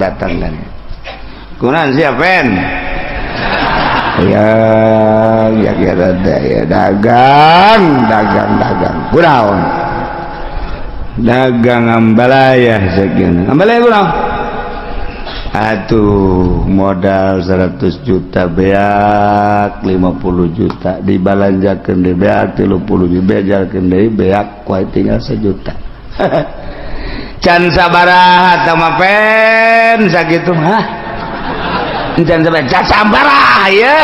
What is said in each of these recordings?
datang kan. Kunaon sia pen? Ya, ya kira ya dagang, dagang, dagang. Kunaon? Dagang ambalaya sekian. Ambalaya kunaon? Atuh modal 100 juta beak 50 juta dibalanjakeun deui beak 30 juta bejalkeun deui beak kuai tinggal 1 juta. Can sabaraha tah mah pen sakitu mah. Can sabaraha, can sabaraha ye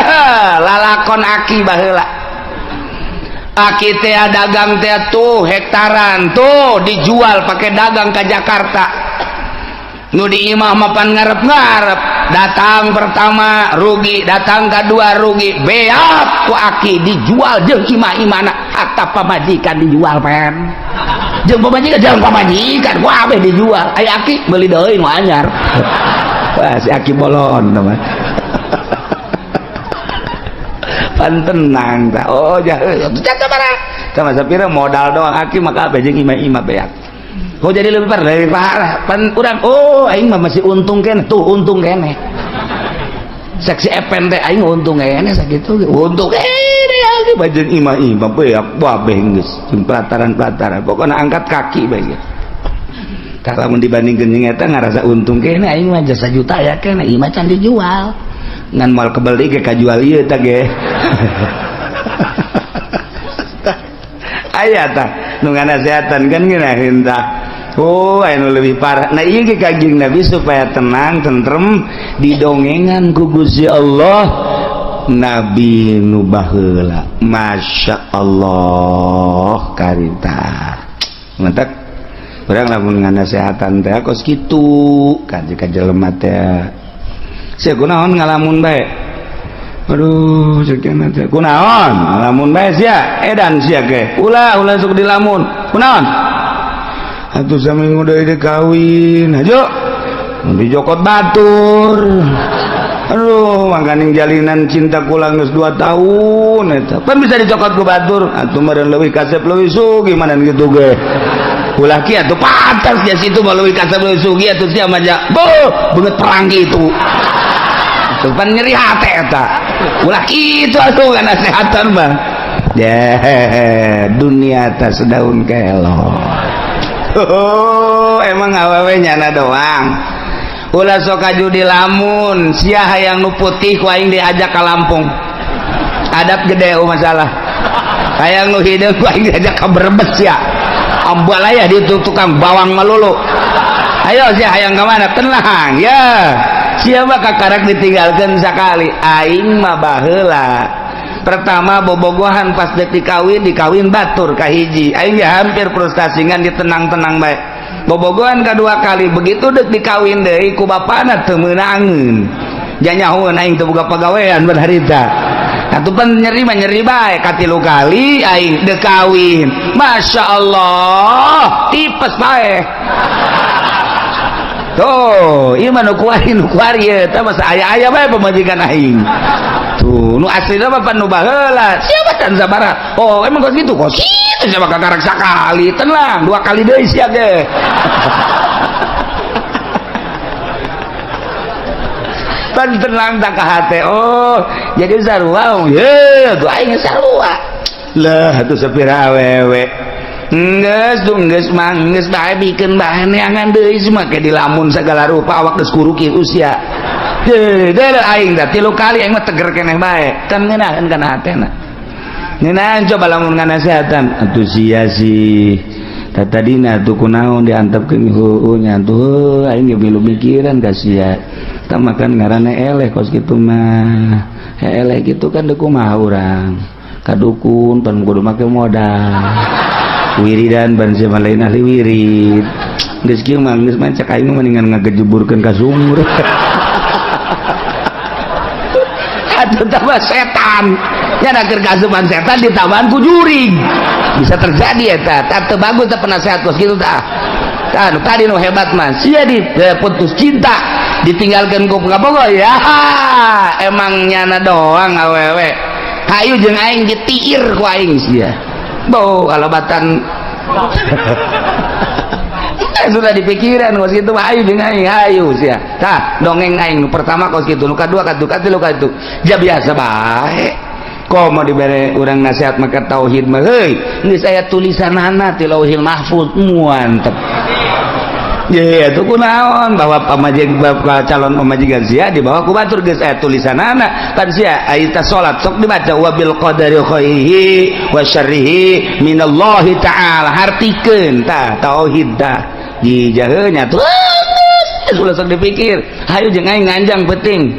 lalakon aki baheula. Aki teh dagang teh tuh hektaran tuh dijual pakai dagang ke Jakarta. Nu di imah mapan ngarep-ngarep, datang pertama rugi, datang kedua rugi, beak ku aki dijual jeung imah-imahna, hatta pamajikan dijual pen. Jeung pamajikan, jeung pamajikan ku abeh dijual. Aya aki meuli deui nu anyar. Wah, si aki bolon teman. Pan tenang tah. Oh, jah, sabaraha. Sama sapira modal doang aki maka abeh jeung imah-imah beak. Oh jadi lebih parah dari parah. Pan urang oh aing mah masih untung keneh tuh untung keneh. Seksi epen teh aing untung keneh sakitu. Untung keneh aki bajeun imah-imah beak babeh geus jeung pelataran-pelataran. Pokona angkat kaki bae geus. Tah lamun dibandingkeun jeung eta ngarasa untung keneh aing mah jasa juta ya keneh imah can dijual. Ngan moal kebeli ge kajual ieu tah ge. Aya tah nu nganasehatan kan ngeunaheun tah. Oh, anu lebih parah. Nah, ieu ge Kanjeng Nabi supaya tenang, tentrem didongengan ku Gusti Allah Nabi nu baheula. Masya Allah karita. Mantak urang lamun nganasehatan teh kos kitu kan jika jelema teh. Sia kunaon ngalamun bae? Aduh, sekian teh. Kunaon? Ngalamun bae sia, edan sia ge. Ulah ulah sok dilamun. Kunaon? Atuh saminggu deui dikawin. Hajo. Dijokot batur. Aduh, mangkaning jalinan cinta kula geus 2 tahun eta. Pan bisa dicokot ku batur. Atuh meureun leuwih kasep leuwih sugih mana kitu ge. Ulah kieu atuh pantas sia situ mah leuwih kasep leuwih sugih atuh sia mah ja. Beuh, beungeut perang kitu. Tuh pan nyeri hate eta. Ulah kitu atuh nasehatan mah. Deh, dunia atas daun kelor. Oh, emang awewe nyana doang. Ulah sok kaju di lamun, sia hayang nu putih ku aing diajak ka Lampung. Adab gede oh masalah. Hayang nu hideung ku aing diajak ka Brebes sia. Ambalaya di tukang bawang melulu. Ayo sia hayang ka mana? Tenang ya. Sia mah kakarak ditinggalkeun sakali. Aing mah baheula. Pertama bobogohan pas dek dikawin, dikawin batur kahiji. Aing ya hampir frustasi ngan ditenang-tenang bae. Bobogohan kedua kali begitu dek dikawin deui ku bapana teu meunangeun. Janyahoeun aing teu boga pagawean ban harita. Atuh pan nyeri mah nyeri bae katilu kali aing dek kawin. Masya Allah, tipes bae. Tuh, ieu mah nu kuari nu kuari ieu tah masa aya-aya bae pamajikan aing. Tuh, nu aslina mah pan nu baheula. Siapa can sabaraha? Oh, emang kos kitu? Kos kitu siapa kakarak sakali. Tenang, 2 kali deui sia ge. Pan tenang tak ka hate. Oh, jadi sarua. Ye, tuh aing sarua. Lah, atuh sapira awewe. Geus tuh geus mah geus bae bikeun bae neangan deui semua ke dilamun segala rupa awak geus kuruki usia. Heuh, deuleu aing tah 3 kali aing mah teger keneh bae. Kan ngeunaheun kana hatena. Ngeunaheun coba lamun nganasehatan atuh sia sih. Tah tadina atuh kunaon diantepkeun heueuh nya atuh aing ge milu mikiran ka sia. Tah makan ngaranna eleh kos kitu mah. Eleh kitu kan deuk kumaha urang. Ka dukun pan kudu make modal. Wiridan ban sia lain ahli wirid. Geus kieu mah geus mah cek aing mah mendingan ngagejeburkeun ka sumur. Atuh tambah setan. Nya da keur kasupan setan ditambahan ku jurig. Bisa terjadi eta. Tah teu bagus teh penasehat kos kitu tah. Tah nu tadi nu hebat mah sia di putus cinta ditinggalkeun ku kabogoh ya. Emang nyana doang awewe. Hayu jeung aing ditiir ku aing sia. Bau alabatan Sudah dipikiran kos kitu mah, ayo jeung aing, ayo sia. Tah, dongeng aing nu pertama kos kitu, nu kadua katu, katilu katu. Ja biasa bae. Komo dibere urang nasihat maka tauhid mah, heuy, geus aya tulisanana ti Lauhil Mahfuz, mantep. Ye, itu kunaon bahwa pamajig calon pamajikan sia dibawa ku batur geus aya tulisanana kan sia aya salat sok dibaca wabil qadari khairihi wa syarrihi minallahi ta'ala, hartikeun tah tauhid tah dijaheunya tuh ulah sok dipikir. Hayu jeung aing nganjang penting,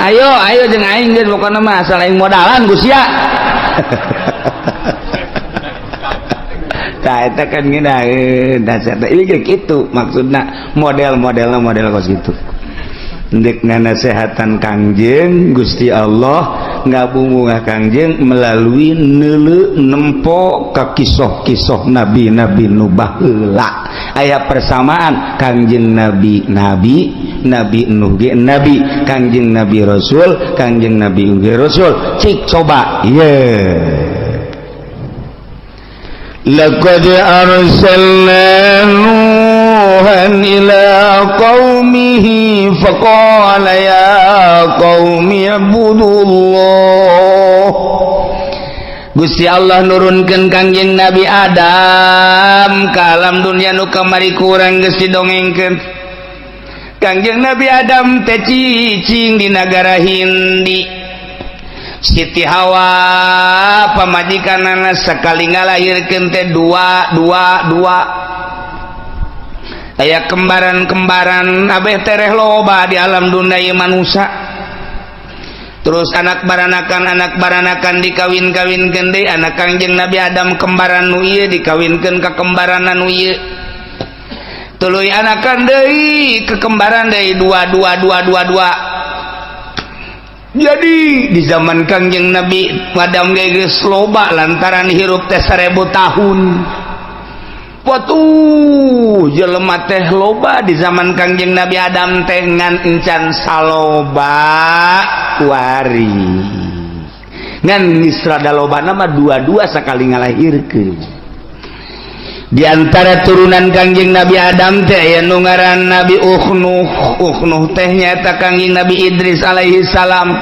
ayo ayo jeung aing geus, pokona mah asal aing modalan ku sia. Tah, eta kan ngeunaheun dasar ini gitu maksudna, model-modelna model kos gitu ndek nganasehatan Kangjeng. Gusti Allah ngabungah Kangjeng melalui neuleu nempo ka kisoh-kisoh nabi-nabi nu baheula. Aya persamaan, Kangjeng Nabi nabi, Nabi Nuh ge nabi, Kangjeng Nabi Rasul, Kangjeng Nabi ge Rasul. Cik coba ye. لقد أرسلنا نوحا إلى قومه فقال يا قوم اعبدوا الله. Gusti Allah nurunkeun Kangjeng Nabi Adam ka alam dunia nu kamari kurang geus didongengkeun. Kangjeng Nabi Adam teh cicing di nagara Hindi. Siti Hawa pamajikanana sekali ngalahirkeun teh dua dua dua, aya kembaran-kembaran abeh tereh loba di alam dunia ieu manusia. Terus anak baranakan dikawin-kawinkeun deui. Anak Kangjeng Nabi Adam kembaran nu ieu dikawinkeun ka kembaran nu ieu, tuluy anakan deui ke kembaran deui, dua dua dua dua dua. Jadi di zaman Kangjeng Nabi Adam geus loba lantaran hirup teh 1000 tahun. Watuh, jelema teh loba di zaman Kangjeng Nabi Adam teh, ngan encan saloba kuari, ngan geus rada loba nama dua-dua sakali ngalahirkeun. Di antara turunan Kangjeng Nabi Adam teh aya nu ngaran Nabi Ukhnuh. Ukhnuh teh nyaeta Kangjeng Nabi Idris alaihi salam.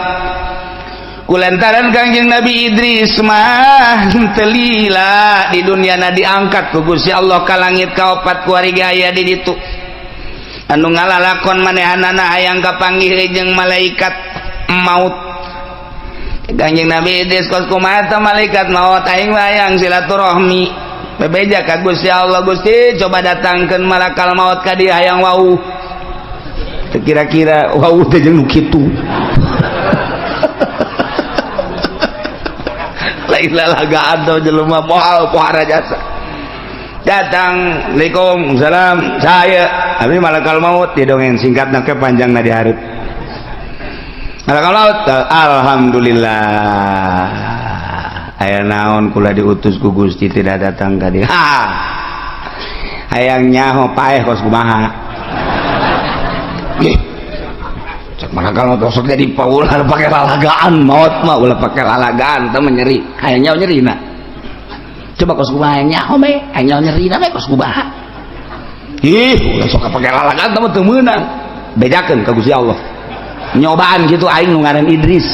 Kulantaran Kangjeng Nabi Idris mah teu lila di dunia na, diangkat ku Gusti Allah ka langit kaopat kuari aya di ditu, anu ngalalakon manehanana hayang kapanggih jeung malaikat maut. Kangjeng Nabi Idris, "Kos kumaha malaikat maut, aing mah hayang silaturahmi." Bebeja ka Gusti Allah, "Gusti, coba datangkeun malakal maut ka dieu, hayang wau." Kira-kira wau teh jeung nu kitu lain lalagaan tau jelema moal pohara jasa. Datang, "Assalamualaikum." "Salam, saya abi malakal maut." Di dongeng singkat ke panjang na dihareup malakal maut, "Alhamdulillah, aya naon kula diutus ku Gusti tidak datang ka dieu?" "Ha, hayang nyaho paeh kos kumaha." Ih, cek malakal maut, sok jadi paulah pakai lalagaan maut mah, ulah pakai lalagaan teh nyeri, hayang nyaho nyerina coba kos kumaha, hayang nyaho me, hayang nyaho nyerina me kos kumaha. Ih, ulah sok pakai lalagaan teh mah teu meunang, bejakeun ka Gusti Allah nyobaan gitu, aing nu ngaran Idris.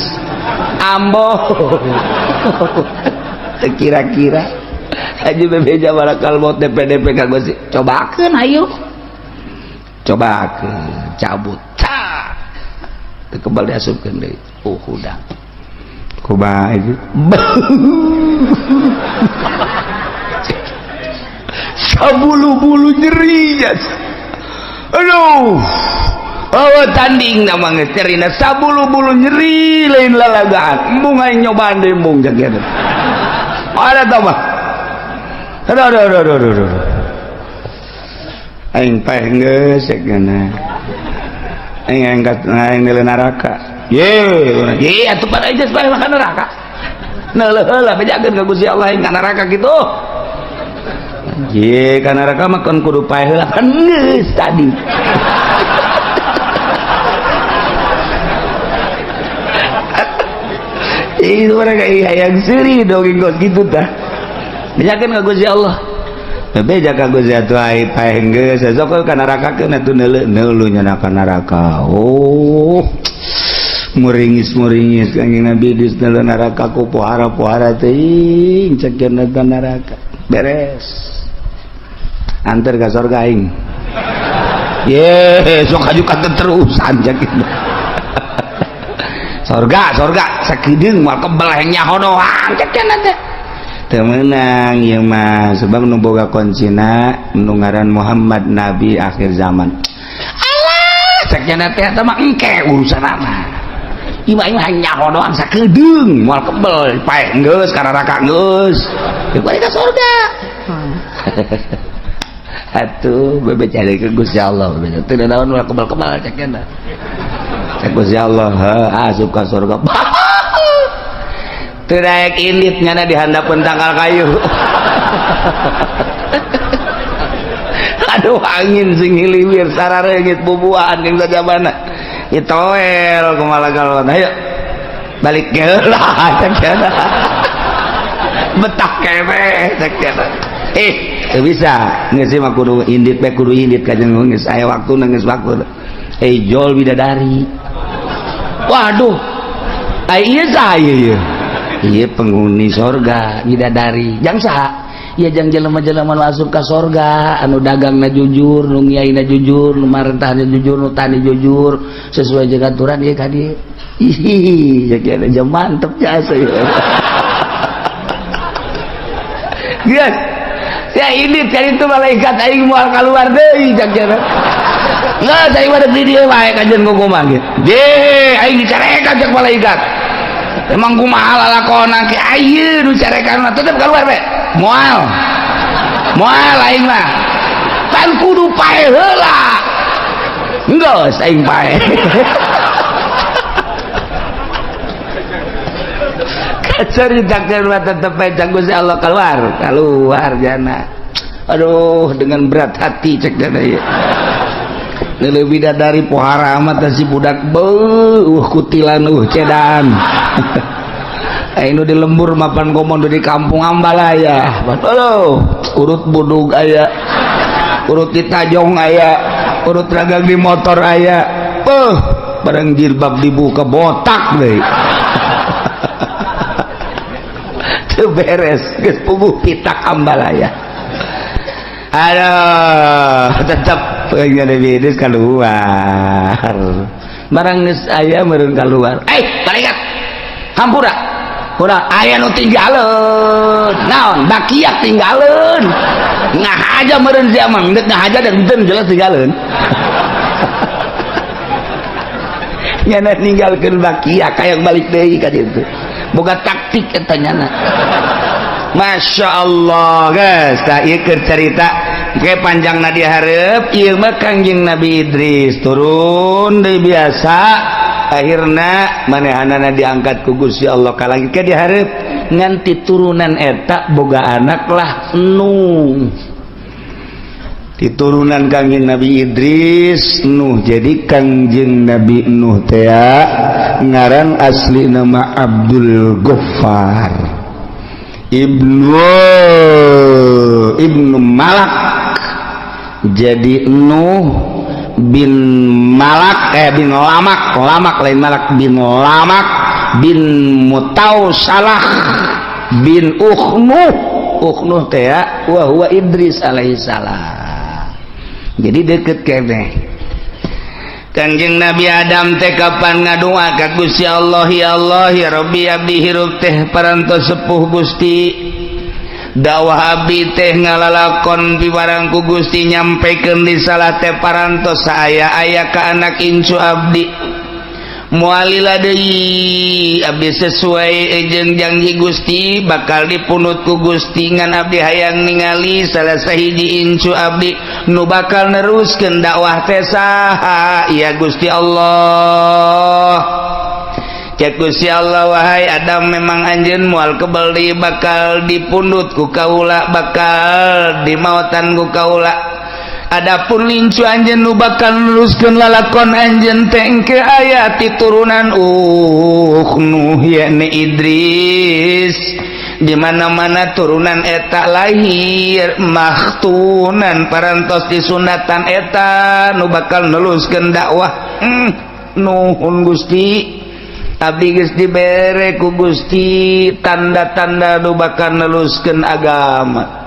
Ambo, kira-kira aja bebeja malakal maut DPDP ka Gusti, cobakeun, ayo cobakeun. Cabut cak teu kebal, diasupkeun deui. Oh, udah kumaha itu sabulu-bulu nyeri jasa. Aduh. Oh, tanding nama geus nyerina sabulu-bulu nyeri, lain lalagaan. Embung aing nyobaan deui, embung jag kieu. Ada tah mah. Aduh aduh aduh aduh aduh. Aduh. Aing paeh geus cek geuna. Aing angkat aing neuleuh neraka. Ye, ye atuh pada aja paeh mah ka neraka. Neuleuh heula, bejakeun ka Gusti Allah aing ka neraka kitu. Ye, ka neraka mah kan kudu paeh heula kan geus tadi. Itu mereka hayang seuri dongeng kos gitu tah. Bejakeun ka Gusti Allah. Bebeja ka Gusti atuh ai paeh geus sok ka neraka keun atuh neuleu nya ka neraka. Oh. Muringis-muringis Kangjeng Nabi Idris neuleu neraka ku pohara-pohara teuing cek eta neraka. Beres. Anter ka sorga aing. Ye, sok haju terusan cek sorga, sorga sakedeung moal kebel hayang nyaho doang cek teh. Teu meunang ieu mah sebab nu boga kuncina nu ngaran Muhammad nabi akhir zaman. Alah, cek teh eta mah engke urusanana. Ieu mah hayang nyaho doang sakedeung moal kebel paeh geus ka neraka geus. Ya balik ka sorga. Atuh bebeja deui ka Gusti Allah bebeja. Teu naon moal kebel-kebel cek cek Gusti Allah, heuh asup ka surga. Teu daek indit nyana di handapeun tangkal kayu. Aduh angin sing hiliwir sarareungit bubuahan jeung sajabana. Itoel kumaha galon. Ayo balik heula cek cenah. Betah kene cek cenah. Teu bisa geus mah kudu indit bae kudu indit ka jeung geus aya waktuna geus waktu. Jol bidadari. Waduh. Ai ieu saha ieu? Ieu penghuni sorga bidadari. Jang saha? Ieu jang jelema-jelema nu asup ka sorga, anu dagangna jujur, nu ngiaina jujur, nu marentahna jujur, nu tani jujur, sesuai jeung aturan ieu ka dieu. Ih, ya jam mantep jasa ieu. Geus. Ya ini kali itu malaikat aing moal kaluar deui cak cenah. Nggak, saya mah di dieu wae kajian kumaha ge. De, aing dicarekan cek malaikat. Emang kumaha lalakona ke ayeuna nu carekan mah tetep keluar we. Moal. Moal aing mah. Pan kudu pae heula. Geus aing pae. Kacaritakeun mah tetep bae cek Gusti Allah keluar, keluar jana. Aduh, dengan berat hati cek jana ieu. Lebih dari pohara amat si budak beuh kutilan cedaan. Aing di lembur mapan komodo di kampung Ambalaya. Aduh, urut budug aya, urut di tajong aya, urut dagang di motor aya. Beuh, barang jilbab dibuka botak deui. Teu beres geus puguh pitak Ambalaya. Aduh, tetap Nabi Idris keluar. Barang geus aya meureun keluar. Eh, malaikat. Hampura. Kurang aya nu tinggaleun. Naon? Bakiak tinggaleun. Ngahaja meureun sia mah, geus ngahaja dan henteu jelas tinggaleun. Nyana ninggalkeun bakiak hayang balik deui ka ditu. Boga taktik eta nyana. Masya Allah guys, tak ieu keur carita ke panjangna dihareup ieu mah Kangjeng Nabi Idris turun deui biasa akhirna manehanana diangkat ku Gusti Allah ka langit ke dihareup nganti turunan eta boga anak lah Nuh. Diturunan Kangjeng Nabi Idris Nuh. Jadi Kangjeng Nabi Nuh teh ngaran asli nama Abdul Ghaffar Ibnu Malak. Jadi Nuh bin Malak bin Lamak, Lamak lain Malak, bin Lamak bin Mutausalah bin Ukhnuh. Ukhnuh teh wa huwa Idris alaihi salam. Jadi deket keneh. Kangjeng Nabi Adam teh kapan ngadua ka Gusti Allah, ya Allah ya Rabbi abdi hirup teh parantos sepuh Gusti. Dakwah abdi teh ngalalakon piwarang ku Gusti nyampaikan risalah teh parantos saaya-aya ka anak incu abdi. Mualila deui abdi sesuai jeung janji Gusti bakal dipunut ku Gusti ngan abdi hayang ningali salah sahiji incu abdi nu bakal neruskeun dakwah teh saha ya Gusti Allah. Cek Gusti Allah, wahai Adam memang anjeun moal kebel deui bakal dipundut ku kaula bakal dimautan ku kaula. Adapun lincu anjeun nu bakal neruskeun lalakon anjeun teh engke aya ti turunan Nuh yakni Idris. Di mana-mana turunan eta lahir makhtunan, parantos disunatan eta nu bakal neluskeun dakwah. Nuhun Gusti, abdi geus dibere ku Gusti tanda-tanda nu bakal neluskeun agama.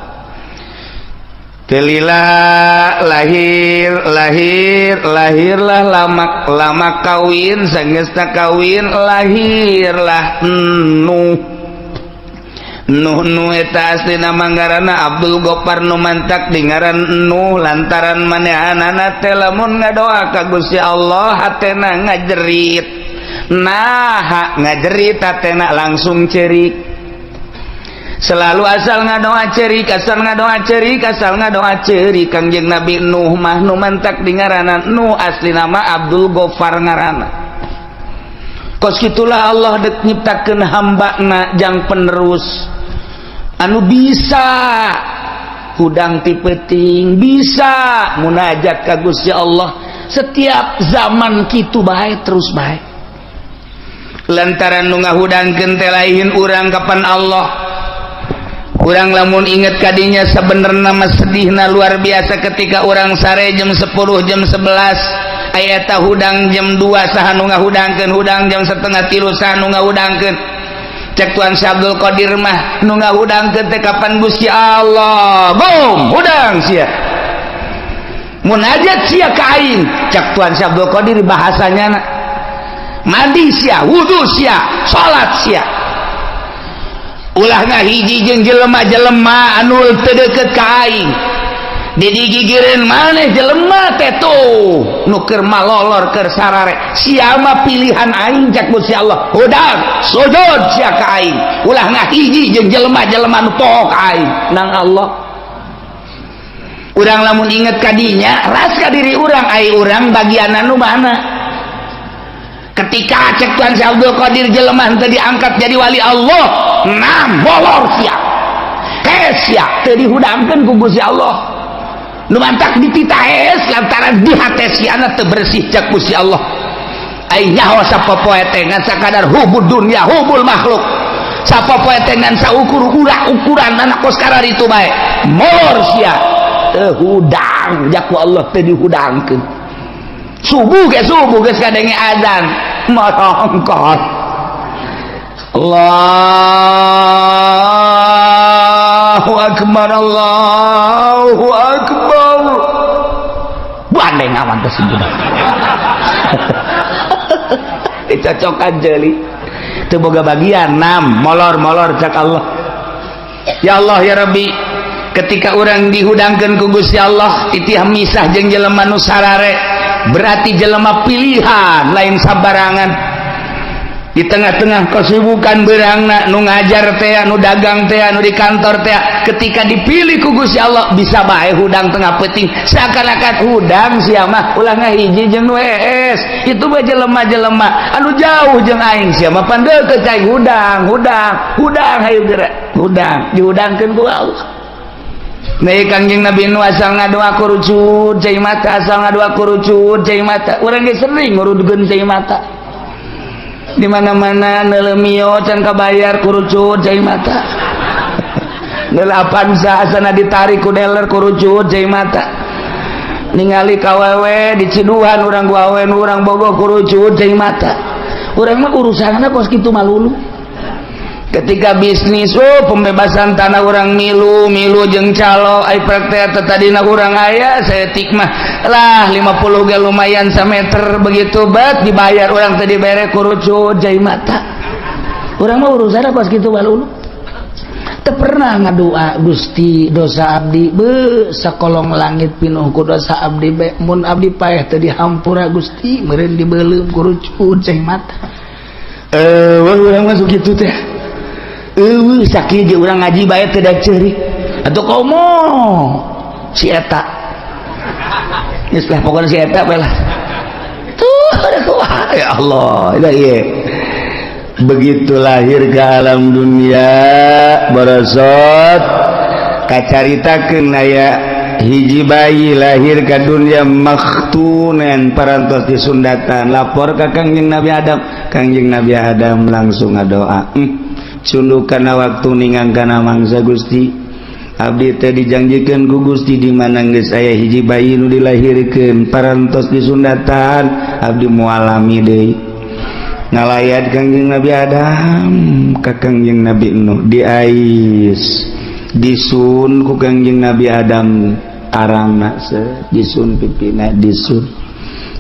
Teu lila lahir, lahir, lahirlah Lamak. Lamak kawin, sanggeusna kawin lahirlah Nuh. Nuh, Nuh eta aslina manggarana Abdul Gopar, nu mantak dingaran Nuh lantaran manehanana teh lamun ngadoa ka Gusti Allah hatena ngajerit. Nah, ngajerit hatena langsung cerik. Selalu asal ngadoa cerik, asal ngadoa cerik, asal ngadoa cerik. Kangjeng Nabi Nuh mah nu mantak dingaranan Nuh, asli nama Abdul Gofar ngarana. Kos kitulah Allah dek nyiptakeun hambana jang penerus anu bisa hudang ti peuting, bisa munajat ka Gusti Allah setiap zaman. Kitu bae terus bae lantaran nu ngahudangkeun teh lain urang, kapan Allah. Urang lamun inget kadinya sebenarnya mah sedihna luar biasa. Ketika urang sare jam 10, jam 11, aya hudang jam 2, saha nu ngahudangkeun? Hudang jam 2.30, saha nu ngahudangkeun? Cek Tuan Syekh Abdul Qadir mah nu ngahudangkeun teh kapan Gusti Allah. Bom hudang sia, munajat sia ka aing, cek Tuan Syekh Abdul Qadir bahasanya. Mandi sia, wudu sia, salat sia, ulah ngahiji jeung jelema-jelema anu teu deukeut ka aing. Digigireun maneh jelema teh tuh nu keur malolor, keur sarare, sia mah pilihan aing, cek Gusti Allah. Hudang sujud sia ka aing, ulah ngahiji jeung jelema-jelema nu poho ka aing nang Allah. Urang lamun inget kadinya ras ka diri urang, ai urang bagian anu mana? Ketika cek Tuhan Syekh Abdul Qadir jelema teu diangkat jadi wali Allah, nah molor sia, sia teu dihudangkeun ku Gusti Allah. Nu mantak dititah hees lantaran di hate siana teu bersih, cek Gusti Allah. Ai nyaho sapopoe teh ngan sakadar hubud dunya, hubul makhluk. Sapopoe teh ngan saukur ukuran anak kos itu bae. Molor sia, teu hudang jaku Allah, teu dihudangkeun. Subuh ke subuh geus kadenge azan morongkot, Allahu akbar, Allahu akbar, bandeng awan teh budak dicocokan jeli teu boga bagian. Nam molor-molor cak Allah. Ya Allah, ya Rabbi. Ketika orang dihudangkan ku Gusti Allah titih misah jeung jelema nu sarare, berarti jelema pilihan, lain sabarangan. Di tengah-tengah kesibukan berangna, nu ngajar teh, nu dagang teh, nu di kantor teh, ketika dipilih ku Gusti Allah bisa bae hudang tengah peuting, seakan-akan hudang sia mah ulah ngahiji jeung nu hees, itu mah jelema-jelema anu jauh jeung aing, sia mah pan deukeut cai. Hudang, hudang, hudang, hayu geura hudang. Dihudangkeun ku Allah. Nah, Kangjeng Nabi nu asal ngadoa kurucut cai mata, asal ngadoa kurucut cai mata. Urang ge sering ngurudkeun cai mata. Di mana-mana neuleuh Mio can kabayar, kurucut cai mata. Neuleuh Avanza asana ditarik ku dealer, kurucut cai mata. Ningali kawewe di ciduhan urang, awewe nu urang bogoh, kurucut cai mata. Urang mah urusanna kos kitu malulu. Ketika bisnis, oh, pembebasan tanah urang milu milu jeung calo, ai praktek tadina urang aya saeutik mah lah, 50 ge lumayan sameter. Begitu bet dibayar, urang teh dibere, kurucut cai mata. Urang mah urusan kos kitu malulu. Teu pernah ngadoa, "Gusti, dosa abdi be sakolong langit pinuh ku dosa abdi be, mun abdi paeh teu dihampura Gusti, meureun dibeuleum." Kurucut cai mata. Eh, urang masuk kitu teh. Eueuh sakieu ge urang ngaji bae teu daek ceurik atuh, komo si eta. Geus lah, pokona si eta bae lah tuh. Ada kumaha, ya Allah. Ya ieu begitu lahir ke alam dunia borosot kacaritakeun aya hiji bayi lahir ke dunia makhtunen, parantos disundatan. Lapor ke Kangjeng Nabi Adam. Kangjeng Nabi Adam langsung ngadoa. Cunduk kana waktu, ningang kana mangsa. Gusti, abdi teh dijanjikan ku Gusti di mana geus aya hiji bayi nu dilahirkeun, parantos disundatan, abdi moal lami deui. Ngalayat Kangjeng Nabi Adam ka Kangjeng Nabi Nuh, diais, disun ku Kangjeng Nabi Adam arangna, disun pipina, disun.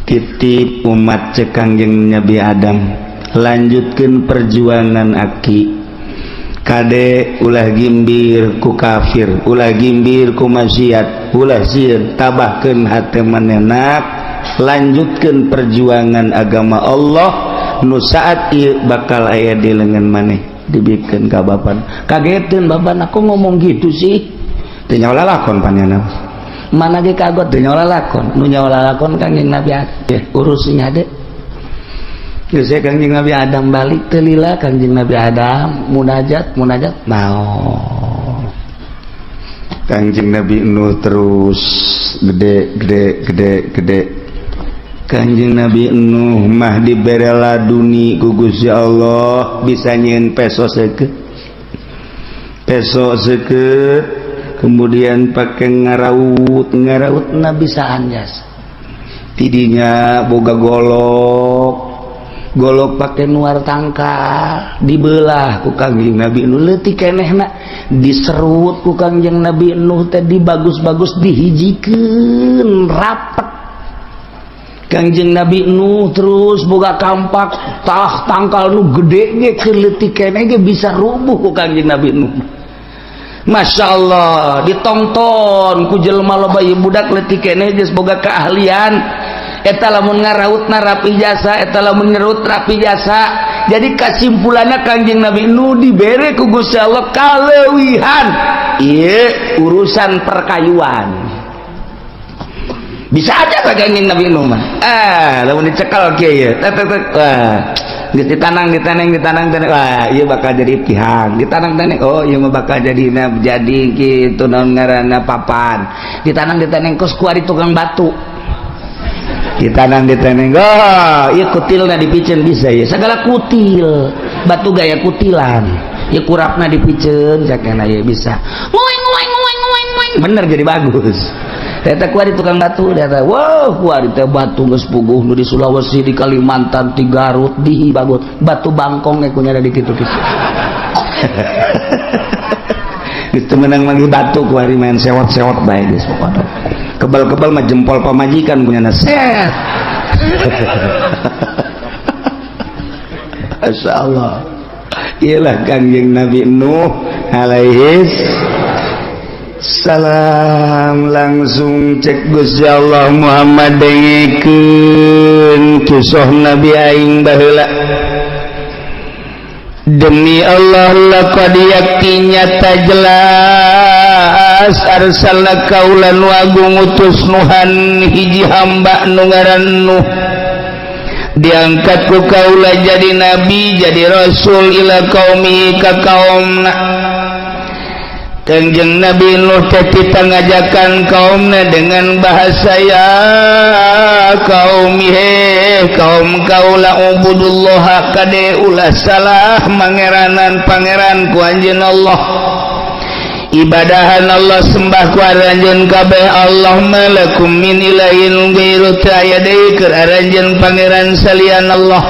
"Titip umat," cek Kangjeng Nabi Adam, "lanjutkan perjuangan aki. Kade, ulah gimbir ku kafir, ulah gimbir ku maksiat, ulah sieun, tabahkeun hate manehna, lanjutkan perjuangan agama Allah nu saat ieu bakal aya di lengan maneh." Dibikeun ka bapak, kageteun bapak, "Aku ngomong gitu sih?" Teu nyawa lalakon panjana mana ge kagot, teu nyawa lalakon. Nu nyawa lalakon Kangjeng Nabi Adam, urusnya de. Geus, Kangjeng Nabi Adam balik, teu lila Kangjeng Nabi Adam munajat, munajat mau. Kangjeng Nabi Nuh terus gede, gede, gede, gede. Kanjeng Nabi Nuh mah dibere laduni ku Gusti Allah, bisa nyieun peso seukeut, peso seukeut, kemudian pakai ngaraut, ngaraut na bisa anjas. Tidinya boga golok, golok pakai nuar tangkal, dibelah ku Kangjeng Nabi Nuh, leutik kenehna diserut ku Kangjeng Nabi Nuh teh, dibagus-bagus, dihijikeun rapet. Kangjeng Nabi Nuh terus boga kampak, tah tangkal nu gede ge, keur leutik keneh ge bisa rubuh ku Kangjeng Nabi Nuh. Masya Allah, ditonton ku jelema loba. Ieu budak leutik keneh geus boga keahlian eta, lamun ngarautna rapi jasa, eta lamun ngerut rapi jasa. Jadi kesimpulannya, Kangjeng Nabi Nuh dibere ku Gusti Allah kaleuwihan ieu urusan perkayuan. Bisa aja ka Kangjeng Nabi Nuh mah, ah, lamun dicekal kieu ye, tek tek tek, wah, geus ditanang, ditanang, ditanang, tanang, wah, ieu bakal jadi tihang. Ditanang tanang, oh, ieu mah bakal jadi jadi kitu, naon ngaranna, papan. Ditanang, ditanang, kos kuari tukang batu. Ditanang, ditanang, oh, ieu kutilna dipiceun bisa ya, segala kutil batu gaya kutilan ya, kurapna dipiceun cakena ya bisa nguing nguing nguing nguing nguing, bener jadi bagus. Eta kuari tukang batu eta. Wow, kuari teh batu geus puguh nu di Sulawesi, di Kalimantan, di Garut, di Bagut, batu bangkong ge kunyana di kitu-kitu. Geus teu meunang manggih batu kuari, main sewot-sewot bae geus pokona. Kebal-kebal mah jempol pamajikan kunyana set. Masya Allah. Iyalah Kangjeng Nabi Nuh alaihi salam. Langsung cek Gusti Allah, "Muhammad, dengekeun kisah Nabi aing baheula. Demi Allah, laqad, yakti nyata jelas, arsalna, kaula nu agung utus, nuhan hiji hamba nu ngaran Nuh, diangkat ku kaula jadi nabi, jadi rasul, ila qaumi, ka kaumna." Kangjeng Nabi Nuh teh kita ngajakan kaumna dengan bahasa, "Ya kaum, he kaum kaula, ubudullah, kade ulah salah mangeranan pangeran ku anjeun Allah, ibadahan Allah, sembah ku aranjeun kabeh Allah. Malakum min ilahin ghairu, teu aya deui keur aranjeun pangeran salian Allah,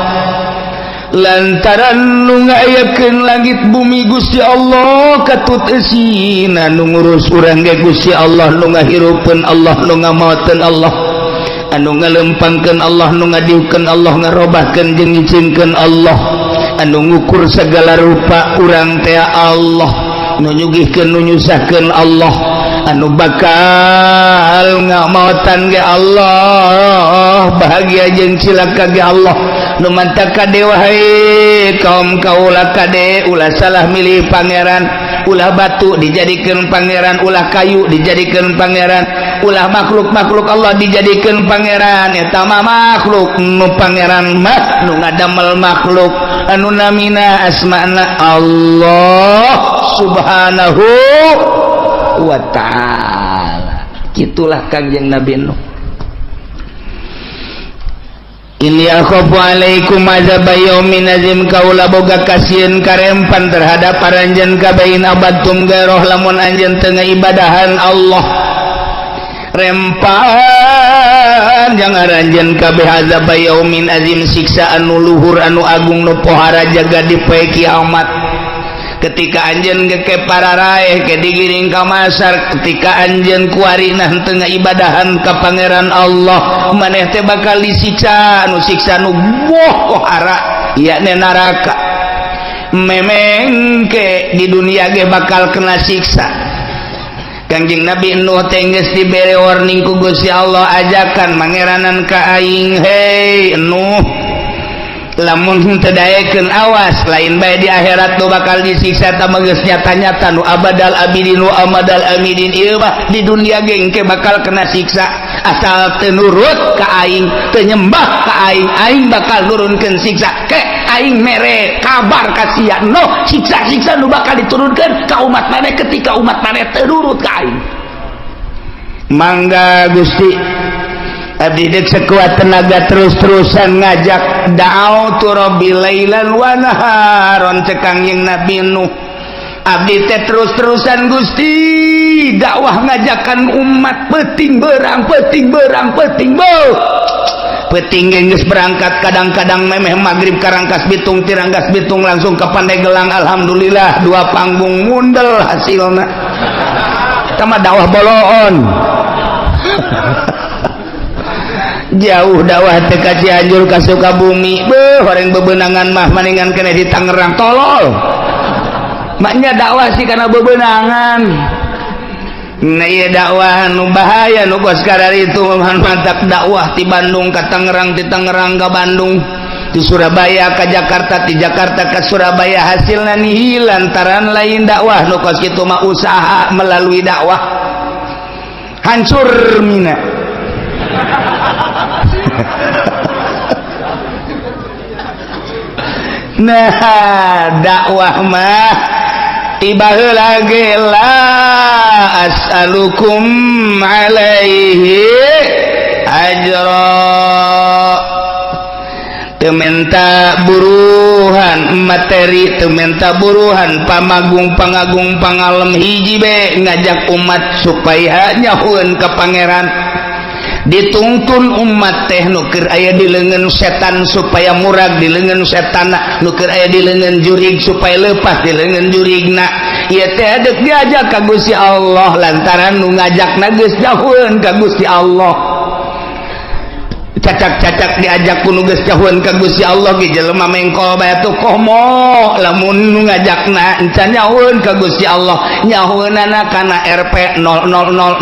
lantaran nu ngayakeun langit bumi Gusti Allah katut eusina, nu ngurus urang ge Gusti Allah, nu ngahirupeun Allah, nu ngamaoteun Allah, anu ngalempangkeun Allah, nu ngadiukeun Allah, ngarobahkeun jeung ngicingkeun Allah, anu ngukur segala rupa urang teh Allah, nu nyugihkeun, nu nyusahkeun Allah, anu bakal ngamaotan ge Allah, bahagia jeung cilaka ge Allah. Nu mantap kade, wahai kaum kaula, kade ulah salah milih pangeran, ulah batu dijadikan pangeran, ulah kayu dijadikan pangeran, ulah makhluk-makhluk Allah dijadikan pangeran. Eta mah makhluk, nu pangeran mah nu ngadamel makhluk, anu namina asmana Allah Subhanahu wa Ta'ala." Itulah Kangjeng Nabi Nuh. Inni akhafu alaikum azaba yaumin azim kaula boga kasieun karempan terhadap paranjeun kabeh in abadtum garoh lamun anjeun teu ngaibadahan Allah rempan jangan anjeun kabeh azaba yaumin azim siksa anu luhur anu agung nu pohara jaga di poe kiamat. Ketika anjeun geke pararaeh ke digiring ka masar, ketika anjeun kuarina teu ngaibadahan ka Pangeran Allah, maneh teh bakal disiksa nu siksa nu pohara yakni neraka. Memengke di dunia ge bakal kena siksa. Kangjeng Nabi Nuh teh geus dibere warning ku Gusti Allah, ajakan mangeranan ka aing, hei Nuh, lamun teu daekeun awas lain bae di akhirat nu bakal disiksa tah geus nyata-nyata nu abadal abidin wa amadal amidin ieu mah di dunia ge engke bakal kena siksa asal teu nurut ka aing, teu nyembah ka aing, aing bakal nurunkeun siksa. Ke aing mere kabar ka sia no siksa-siksa nu bakal diturunkeun ka umat maneh ketika umat maneh teu nurut ka aing. Mangga Gusti, abdi dek sekuat tenaga terus-terusan ngajak da'autu rabbi lailan wa naharon cek Kangjeng Nabi Nuh. Abdi teh terus-terusan Gusti dakwah ngajakan umat peuting berang peuting berang peuting beuh peuting geus berangkat kadang-kadang memeh magrib karangkas bitung tirangkas bitung langsung ke Pandeglang, alhamdulillah dua panggung mundel hasilna tama dakwah boloon. Jauh dakwah teh ka Cianjur ka Sukabumi beuh horeng bebenangan mah maningan kene di Tangerang tolol maknya dakwah sih karena bebenangan. Nah ieu dakwah nu bahaya nu kos kararitu mantap dakwah ti Bandung ka Tangerang, ti Tangerang ka Bandung, di Surabaya ka Jakarta, di Jakarta ka Surabaya, hasilna nihil lantaran lain dakwah nu kos kitu mah usaha melalui dakwah hancur mina. Nah dakwah mah tiba heula ge la as'alukum alaihi ajra, teu menta buruhan materi, teu menta buruhan pamagung pangagung pangalem hiji be ngajak umat supaya nyahueun ka Pangeran. Dituntun umat teh nu keur aya di leungeun setan supaya murag di leungeun setanna, nu keur aya di leungeun jurig supaya lepas di leungeun jurigna. Ieu teh deuk diajak ka Gusti Allah lantaran nu ngajakna geus jauheun ka Gusti Allah. Cacak-cacak diajak ku nu geus jauheun ka Gusti Allah ge jelema mengkol bae atuh komo lamun nu ngajakna encan jauheun ka Gusti Allah, nyahueunana kana RP 000000.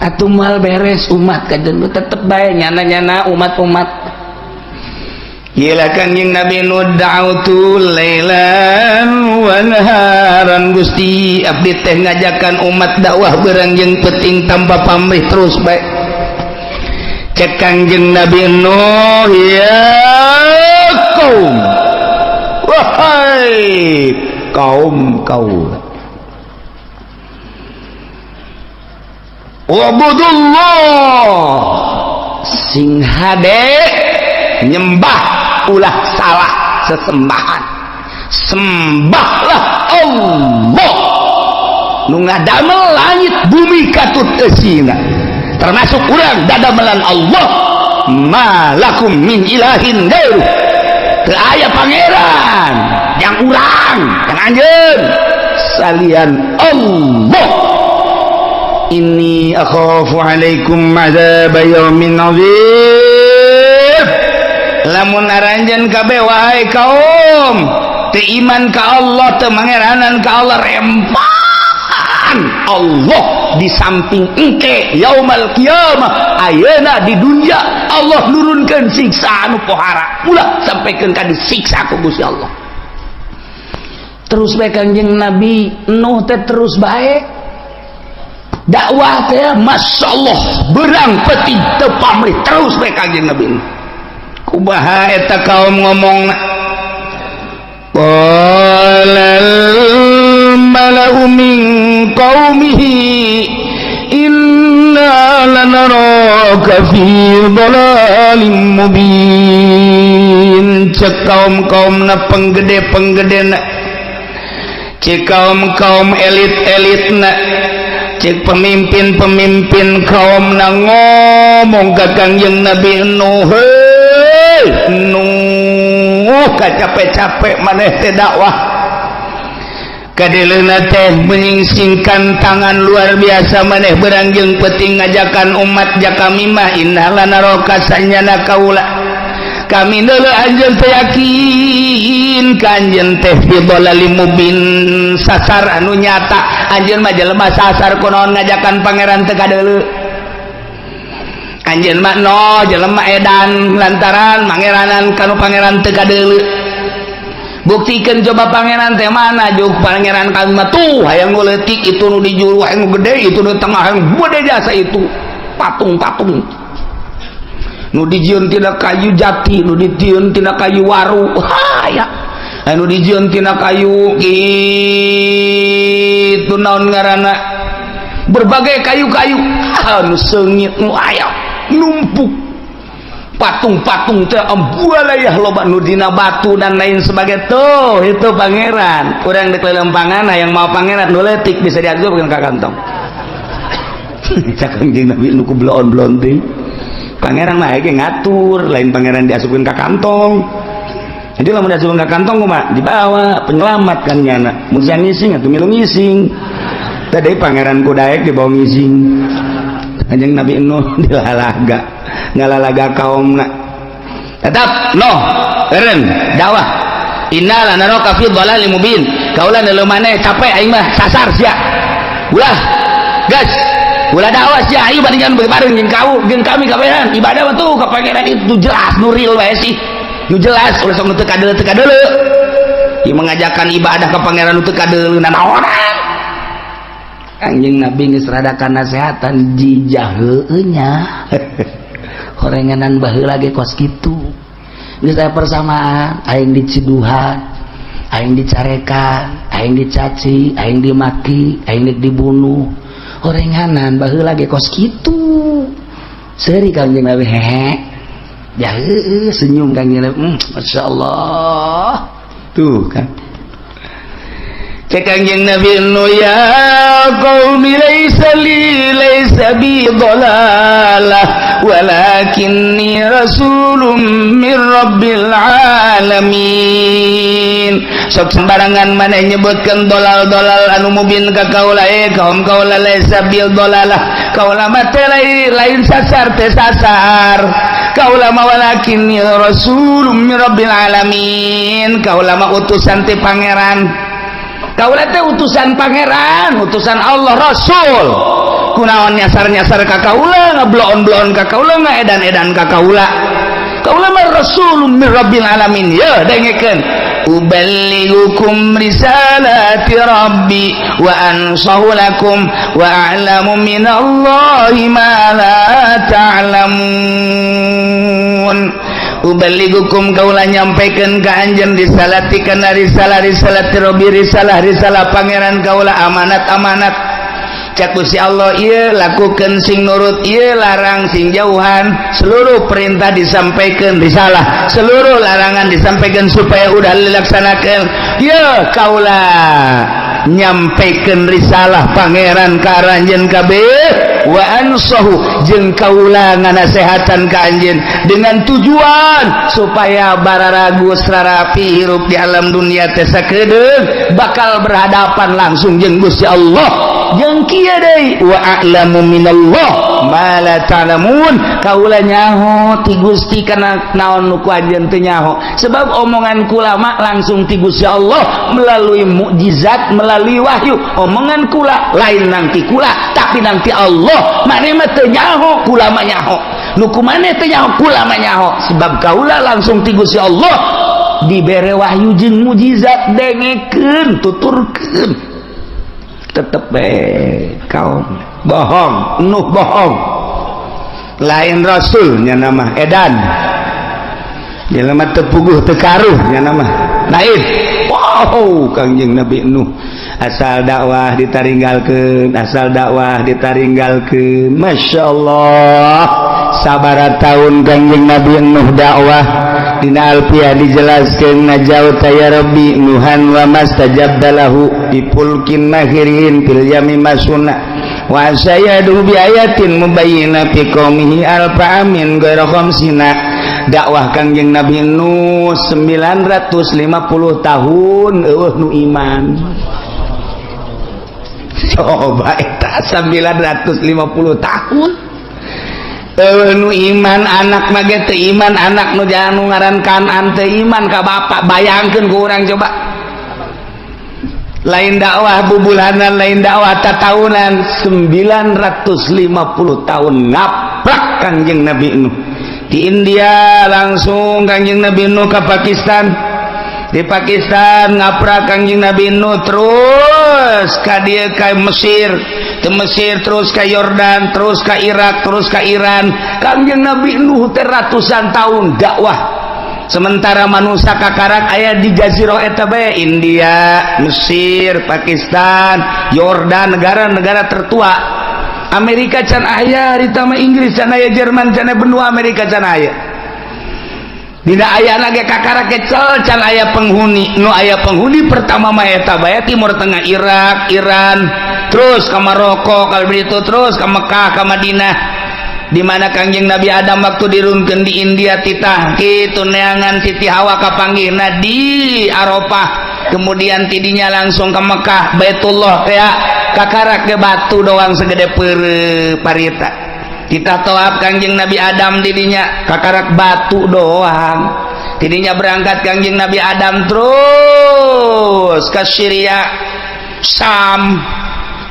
Atuh mal beres umat kajen tetep bae nyana-nyana umat-umat. Gila Kangjeng Nabi Nuh da'autu lailan wa naharan, Gusti abdi teh ngajakan umat dakwah beurang jeung peuting tanpa pamrih terus bae. Cek Kangjeng Nabi Nuh, ya kaum, wahai kaum kaum, wabudullah, sing hade nyembah ulah salah sesembahan, sembahlah Allah nu ngadamel langit bumi katut eusina, termasuk urang dadamelan Allah, malakum min ilahin gairu, teu aya pangeran yang urang yang anjeun salian Allah. Inni akhafu alaikum azab yaumin azim. Lamun aranjeun kabeh wahai kaum teu iman ka Allah, teu mangeranan ka Allah, rempan Allah di samping engke yaumal qiyamah ayeuna di dunia Allah nurunkeun siksa anu pohara ulah sampaikan ka disiksa ku Gusti Allah. Terus bae Kangjeng Nabi Nuh teh terus bae dakwah teh masya Allah berang peti teu pamrih terus bae Kangjeng Nabi. Kumaha eta kaum ngomongna? Qalal mala'u min qaumihi inna lanaraka Fi dhalalim mubin. Cek kaum-kaum na, penggede-penggede na, cek kaum-kaum elit-elit na, cek pemimpin-pemimpin kaum na ngomong ka Kangjeng Nabi Nuh, "Hei Nuh, capek-capek maneh teh dakwah, kadeleuna teh menyingsingkan tangan luar biasa. Maneh beurang jeung peuting ngajakan umat ja kami mah. Inna lanaroka, sanyana kaula, kami deuleu anjeun teh, yakin ka anjeun teh, fi dhalalim mubin, sasar anu nyata. Anjeun mah jelema sasar. Kunaon ngajakan pangeran teu kadeuleu? Anjeun mah no jelema edan lantaran mangeranan kanu pangeran teu kadeuleu. Buktikan coba pangeran teh mana. Juk pangeran kami mah tuh, hayang nu leutik itu, nu di juru hayang nu gede itu, nu tengah hayang gede jasa itu patung-patung nu dijieun tina kayu jati, nu dijieun tina kayu waru, haya anu dijieun tina kayu kitu, naon ngaranna, berbagai kayu-kayu anu seungit nu aya numpuk patung-patung teh ambualayah loba, nu dina batu dan lain sebagai. Tuh, itu pangeran urang. Dek lelempangan yang mau pangeran nu leutik bisa diasupkeun ka kantong." Cak Kangjeng Nabi nu ku bloon-bloon teh, pangeran mah ge ngatur lain pangeran diasupkeun ka kantong. Jadi lamun diasupkeun ka kantong kumaha? Dibawa penyelamat kan nyana. Mun ngising atuh milu ngising. Tadi pangeran kudaek dibawa ngising. Kanjeng Nabi Nuh dilalaga, ngalalaga kaumna tetap no eren dakwah. "Inna lanaraka fi dhalalim mubin." Kaula deuleu maneh capek, aing mah sasar sia. Ulah gas, ulah dakwah sia. Ayo bandingan bareng jeung kau jeung kami kabehan ibadah mah tuh ka pangeran itu jelas, nu real bae sih, nu jelas. Ulah sok nu teu kadeuleu, teu kadeuleu. Ieu mengajakan ibadah ka pangeran nu teu kadeuleu nanaonan? Anjing, Nabi geus rada nasehatan jijah heueuh nya. Horenganan baheula ge kos kitu. Geus aya persamaan, aing diciduhan, aing dicarekan, aing dicaci, aing dimaki, aing dibunuh. Horenganan baheula ge kos kitu. Seuri Kangjeng Nabi, hehe. Ya heueuh, senyum Kangjeng Nabi. Masya Allah. Tuh kan. Cek Kangjeng Nabi nu, "Ya qaumi, laisa li, laisa bi dhalalah, walakinni rasulun min rabbil alamin. Sok sembarangan mana nyebutkeun dolal-dolal anu mubin ka kaula. Eh kaum kaula, laisa bil dolalah, kaula mah teh lain sasar, teh sasar kaula mah. Walakinni rasulun min rabbil alamin, kaula mah utusan ti pangeran. Kaula teh utusan pangeran, utusan Allah, rasul. Kunaon nyasar-nyasar ka kaula, ngebloon-bloon ka kaula, ngaedan-edan ka kaula? Kaula mah rasulun min rabbil alamin. Ya dengekeun, uballighukum risalati rabbi wa ansahu lakum wa a'lamu minallahi ma la ta'lamun. Uballighukum, kaula nyampaikan ka anjeun, risalati kana risalah, risalati rabbi, risalah risalah pangeran kaula, amanat amanat cak Gusti Allah. Ieu lakukan sing nurut, ieu larang sing jauhan. Seluruh perintah disampaikan, risalah, seluruh larangan disampaikan supaya udah dilaksanakan. Ya kaula nyampaikan risalah pangeran ka aranjeun kabeh, wa ansahu, jeung kaula nganasehatan ka anjeun dengan tujuan supaya bararagus rarapi hirup di alam dunia teh, sakedeung bakal berhadapan langsung jeung Gusti Allah. Jeung kieu deui, wa a'lamu minallah ma la ta'lamun, kaula nyaho ti Gusti kana naon nu ku anjeun teu nyaho, sebab omongan kula mah langsung ti Gusti Allah melalui mukjizat, melalui wahyu. Omongan kula lain nanti kula, tapi nanti Allah. Maneh mah teu nyaho, kula mah nyaho. Nu ku maneh teu nyaho, kula mah nyaho, sebab kaula langsung ti Gusti Allah dibere wahyu jeung mukjizat. Dengekeun, tuturkeun. Tetep bae kaum bohong, Nuh bohong, lain rasulnya, nama edan, jelema teu puguh teu karuh nya nama lain. Wow, Kangjeng Nabi Nuh asal dakwah ditaringgalkeun, asal dakwah ditaringgalkeun. Masya Allah. Sabara tahun Kangjeng Nabi Nuh dakwah? Dina Alfiah dijelaskeun, najauta ya Rabbi nuhan wa mastajabta lahu bi fulkin mahirin fil yami masuna wa sayadu bi ayatin mubayyina fi qaumihi alfa amin ghaira khamsina. Dakwah Kangjeng Nabi Nuh 950 tahun, eueuh nu iman. Coba eta 950 tahun eueuh nu iman. Anak mah ge teu iman, anak nu jangan nu ngaran Kanan teu iman ka bapak. Bayangkeun ku urang coba, lain dakwah bubulanan, lain dakwah tatahunan, 950 tahun ngaprak Kangjeng Nabi Nuh. Di India langsung Kangjeng Nabi Nuh ke Pakistan, di Pakistan ngaprak Kangjeng Nabi Nuh, terus ka dieu, ka Mesir, ke Mesir terus ke Yordan, terus ke Irak, terus ke Iran. Kangjeng Nabi Nuh teh ratusan tahun dakwah, sementara manusia kakarak aya di jazirah eta bae, India, Mesir, Pakistan, Yordan, negara-negara tertua. Amerika can aya harita mah, Inggris can aya, Jerman can aya, benua Amerika can aya. Dina aya lagi kakarak kecil, can aya penghuni. Nu aya penghuni pertama mah eta bae, Timur Tengah, Irak, Iran, terus ke Maroko, kalau begitu terus ke Mekah, ke Madinah, di mana Kangjeng Nabi Adam waktu dirunkeun di India titah kitu neangan Siti Hawa, kapanggihna di Arafah. Kemudian tidinya langsung ke Mekah, Baitullah, kayak kakarak ke batu doang segede pere parita. Kita toab Kangjeng Nabi Adam didinya, kakarak batu doang. Tidinya berangkat Kangjeng Nabi Adam terus ke Syria, Sam,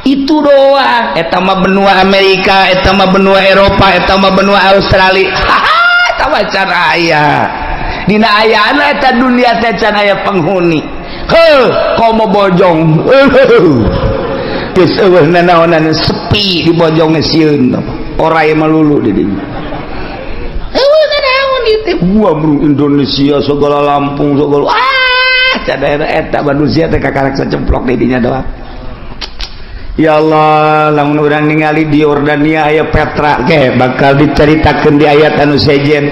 itu doang. Eta mah benua Amerika, eta mah benua Eropa, eta mah benua Australia. Haha, eta mah can aya. Dina ayana eta dunia teh can aya penghuni. Heuh, komo Bojong, geus eueuh nanaonan, sepi di Bojong, sieun orai melulu di dinya. Eueuh nanaon itu. Wah, bro, Indonesia segala, Lampung segala, ah, can eta manusia teh kakarak sacemplok di dinya doang. Ya Allah, lamun urang ningali di Yordania aya Petra, ke bakal diceritakeun di ayat anu sejen.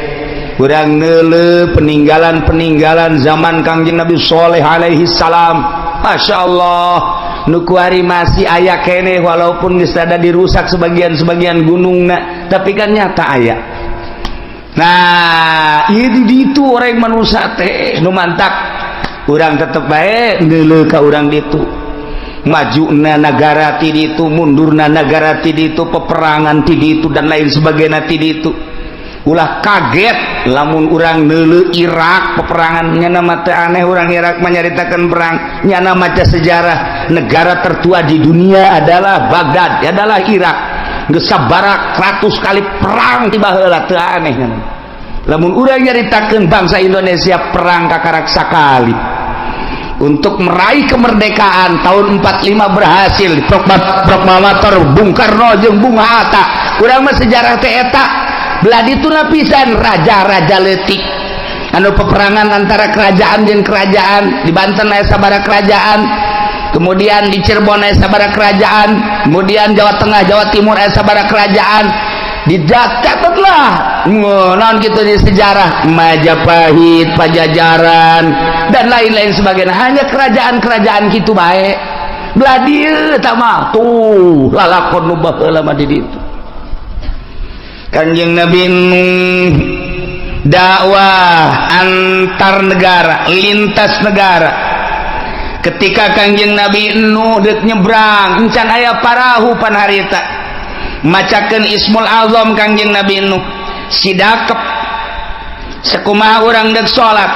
Urang neuleuh peninggalan-peninggalan zaman Kangjeng Nabi Soleh alaihi salam. Masya Allah, nu kuari masih aya keneh, walaupun geus ada dirusak sebagian-sebagian gunungna, tapi kan nyata aya. Nah, ieu di ditu orang manusia teh nu mantak urang tetep bae neuleuh ka urang ditu. Maju negara ti ditu, mundurna negara ti ditu, peperangan ti ditu, dan lain sebagainya ti ditu. Ulah kaget lamun urang neuleuh Irak peperangan. Nyana mah teu aneh urang Irak menyaritakan perang. Nyana maca sejarah, negara tertua di dunia adalah Baghdad, adalah Irak. Geus sabaraha ratus kali perang ti baheula, teu aneh nyana. Lamun urang nyaritakeun bangsa Indonesia perang kakarak sakali untuk meraih kemerdekaan tahun 45, berhasil proklamator Bung Karno jeung Bung Hatta. Urang mah sejarah teh eta. Belah ditu lapisan raja-raja leutik anu peperangan antara kerajaan jeung kerajaan. Di Banten aya sabaraha kerajaan, kemudian di Cirebon aya sabaraha kerajaan, kemudian Jawa Tengah, Jawa Timur aya sabaraha kerajaan. Dicatatlah naon gitu di sejarah Majapahit, Pajajaran, dan lain-lain sebagainya. Hanya kerajaan-kerajaan gitu baik. Belah dieu eta mah tuh lalakon nu baheula mah di ditu. Kanjeng Nabi Nuh dakwah antar negara, lintas negara. Ketika Kanjeng Nabi Nuh dek nyebrang, encan aya parahu pan harita. Macakeun Ismul Azam Kanjeng Nabi Nuh, sidakep sekumaha urang dek salat,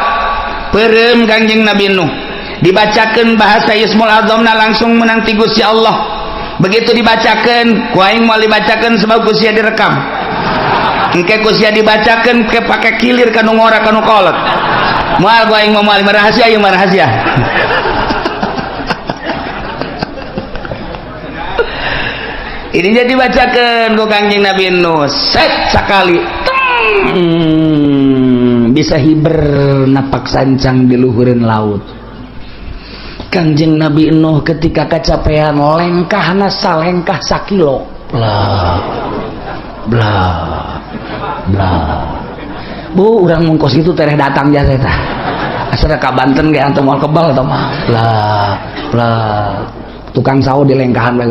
peureum Kanjeng Nabi Nuh, dibacakeun bahasa Ismul Azamna, langsung menang ti Gusti Allah. Begitu dibacakeun, ku aing moal dibacakeun sebab ku sia direkam. Engke ku sia dibacakeun ke pake kilir kanu ngora, kanu kolot. Moal ku aing mah, moal, rahasia ieu mah, rahasia. Ini jadi dibacakeun ku Kangjeng Nabi Nuh, set sakali teng, bisa hiber napak sancang di luhureun laut. Kangjeng Nabi Nuh ketika kecapean, lengkahna salengkah sakilo, bla bla. Blah. Bu, urang mun kos kitu tereh datang jasa eta. Asal ka Banten ge antum moal kebal tah mah. Blah, blah. Tukang sawo di lengkahan bae.